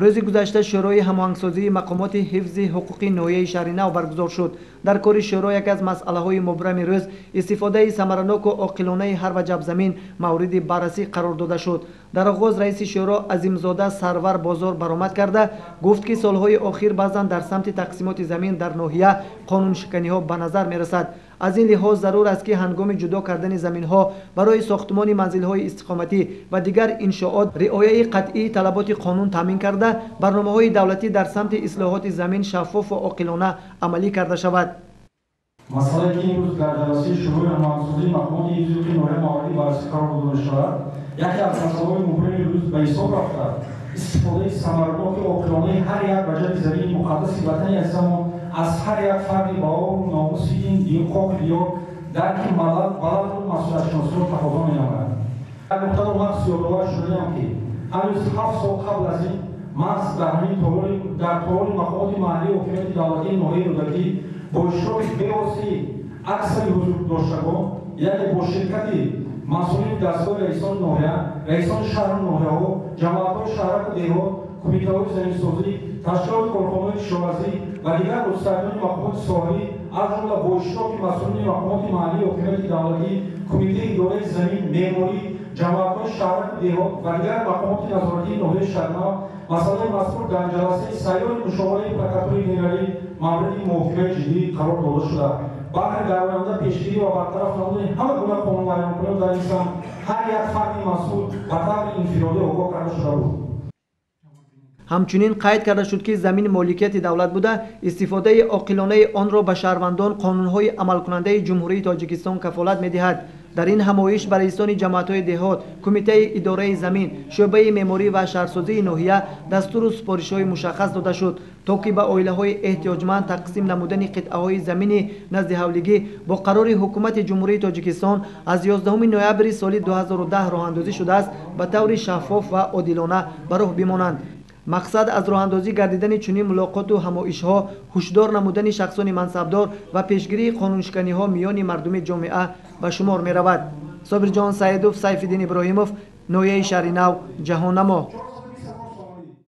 Рӯзи гузашта Шӯрои ҳамоҳангсозии мақомоти ҳифзи ҳуқуқи ноҳияи Шаҳри Нав баргузор шуд. Дар кори шӯро яке аз масъалаҳои мубрами рӯз истифодаи самараноку оқилонаи ҳар ваҷаб замин мавриди баррасӣ қарор дода шуд. Дар оғоз раиси шӯро Азимзода Сарвар Бозор баромад карда гуфт, ки солҳои охир баъзан дар самти тақсимоти замин дар ноҳия қонуншиканиҳо ба назар мерасад. Аз ин лиҳоз зарур аст, ки ҳангоми ҷудо кардани заминҳо барои сохтмони манзилҳои истиқоматӣ ва дигар иншоот риояи қатъии талаботи қонун таъмин карда, барномаҳои давлатӣ дар самти ислоҳоти замин шаффофу оқилона амалӣ карда шавад. Масъалае, ки имрӯз дар ҷаласаи Шӯрои ҳамоҳангсозии мақомоти ҳифзи ҳуқуқи ноҳия мавриди баррасӣ қарор дода мешавад, яке аз масъалаҳои мубрами рӯз ба ҳисоб рафта, истифодаи самараноки оқилонаи ҳар як ваҷаби замини муқаддаси ватани азизамон аз ҳар як фарди ба обру номуси ин хоки диёр дарки баланду масъулиятшиносиро тақозо менамояд. Як нуқтаро махсус ёдовар шудаам, ки ҳанӯз 7 сол қабл аз ин маҳз дар ҳамин толори, дар толори мақомоти маҳаллии ҳокимияти давлатии ноҳияи Рӯдакӣ, бо иштироки бевоситаи аксари ҳузурдоштагон, яъне бо ширкати масъулини дастгоҳи раисони ноҳия, раисони шаҳру ноҳияҳо, ҷамоатҳои шаҳраку деҳот, кумитаҳои заминсозӣ, ташкилоти корхонаҳои кишоварзӣ ва дигар мустаҳкамони мақомоти соҳавӣ, аз ҷумла бо иштироки масъулини мақомоти маҳаллии ҳокимияти давлатӣ, кумитаи идораи замин, меъморӣ, ҷамоатҳои шаҳраку деҳот ва дигар мақомоти назоратии ноҳияи Шаҳринав, масъалаи мазкур дар ҷаласаи сайёри мушовараи прокуратураи генералӣ мавриди муҳокимаи ҷиддӣ қарор дода шуда, баҳри дар оянда пешгирӣ ва бартараф намудани ҳама гуна қонунвайронкуниҳо дар ин самт ҳар як фарди масъул ба таври инфиродӣ огоҳ карда шуда буд. Ҳамчунин қайд карда шуд, ки замин моликияти давлат буда, истифодаи оқилонаи онро ба шаҳрвандон қонунҳои амалкунандаи Ҷумҳурии Тоҷикистон кафолат медиҳад. Дар ин ҳамоиш ба раисони ҷамоатҳои деҳот, кумитаи идораи замин, шӯъбаи меъморӣ ва шаҳрсозии ноҳия дастуру супоришҳои мушаххас дода шуд, то ки ба оилаҳои эҳтиёҷманд тақсим намудани қитъаҳои замини наздиҳавлигӣ бо қарори Ҳукумати Ҷумҳурии Тоҷикистон аз 11 ноябри соли 2010 роҳандозӣ шудааст, ба таври шаффоф ва одилона ба роҳ бимонанд. Мақсад аз роҳандозӣ гардидани чунин мулоқоту ҳамоишҳо ҳушдор намудани шахсони мансабдор ва пешгирии қонуншиканиҳо миёни мардуми ҷомеа ба шумор меравад. Собирҷон Саидов, Сайфиддин Иброҳимов, ноҳияи Шаҳри Нав, Ҷаҳоннамо.